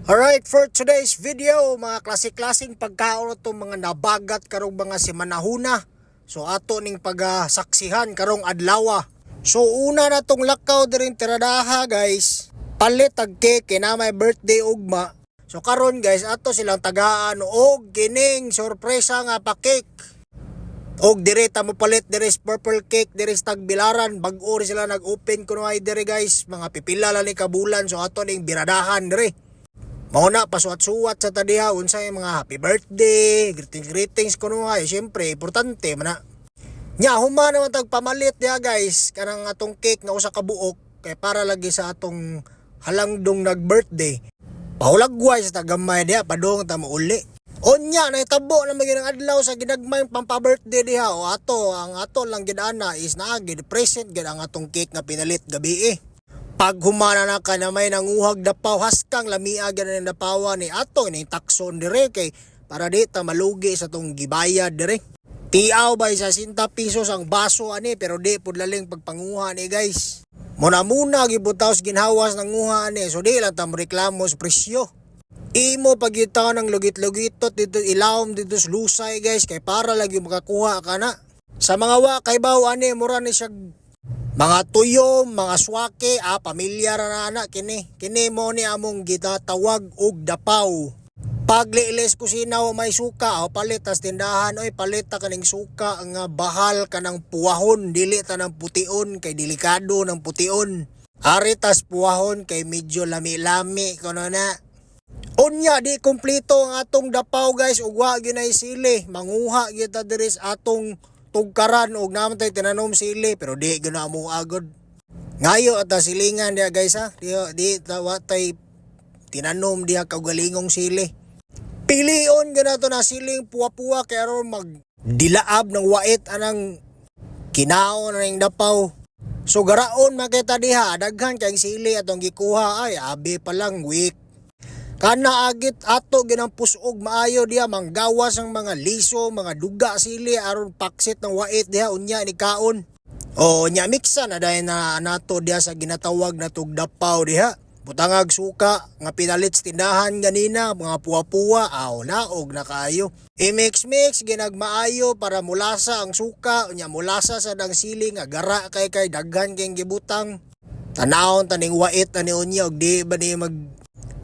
Alright, for today's video, mga klase-klaseng pagkaon itong mga nabagat karong mga simanahuna. So ato ning pagsaksihan karong adlaw. So una na tong lakaw diring tiradaha, guys. Palit tag cake kay na may birthday ugma. So karon, guys, ato silang tagaan og kining sorpresa nga pa-cake. Og dire ta mo palit dire sa Purple Cake dire sa Tagbilaran, bag-o rin sila nag-open kuno ay dire, guys, mga pipila lang ni kabulan, so ato ning biradahan dire. Mao na, pasuwat-suwat sa ta diha unsay mga happy birthday, greetings greetings kuno ay syempre importante man na. Nya human naman tag pamalit diha, guys, kanang atong cake nga usa ka buok kay para lagi sa atong halangdong nag-birthday. Pahulagway sa tagamay diha padung ta mouli. Unya nahitabo na magyud ang adlaw sa ginagmayng pampa-birthday diha o ato ang ato lang gid ana is naa gid present gid ang atong cake nga pinalit gabi eh. Pag humana na ka na may nanguhag dapaw, haskang lamia gyud ang dapawa ni ato ni takson dire kay para di ta malugi sa tong gibayad dire. Tiaw ba sa 60 pesos ang baso ani, pero di pud laling pagpanguha ni, guys. Muna muna gibutaw sa ginhawas nanguha ani, so di lang ta reklamo sa presyo. Imo pagitaw ng lugit-lugitot dito ilawom dito sa lusay, guys, kay para lagi makakuha ka na. Sa mga wa kay baw ani, mura ni siya mga tuyo, mga swake, pamilyar na ana kini. Kini mo ni among gitatawag og dapaw. Paglilis kusina o may suka, o palit tas tindahan, oy, palit ta kaning suka nga bahal kanang puwahon, dili ta ng pution kay delikado ng pution. Ari tas puwahon kay medyo lami-lami kuno na. Unya di kompleto ang atong dapaw, guys, ug wa gyud nay sili. Manguha gyud ta diri sa atong tugkaran og naman tay tinanom sili, pero di gyud na mo agod. Ngayo at silingan diha, guys, ha. Di di ta wa tay tinanom diha kaugalingong sili. Pilion gyud nato na siling puwa-puwa kay aron mag dilaab ng wait anang kinaon na ning dapaw. So garaon makita diha, daghan kay sili atong gikuha, ay abi pa lang week. Kana agit ato ginang pusog maayo diha, manggawas ang mga liso, mga duga sili aron paksit ng wait diha unya ni kaon. O nya miksa na dahil na nato diha sa ginatawag na tugdapaw diha. Butangag suka nga pinalit sa tindahan ganina, mga puwa-puwa, aw naog na kaayo. I-mix-mix ginagmaayo para mulasa ang suka, unya mulasa sa dang sili nga gara kay kay daghan kay gibutang. Tanawon taning wait ani unya og di ba ni mag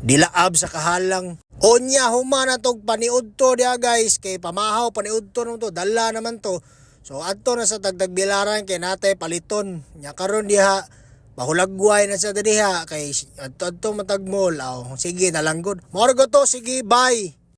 dilaab sa kahalang. Onya human na tog paniudto diha, guys, kay pamahaw paniudto naman to, dala naman to. So adto na sa tagtagbilaran kay natay paliton. Nya karon diha pahulagway na sa diha kay adto adto matag mall. Aw, sige na lang gud. Mao to, sige, bye.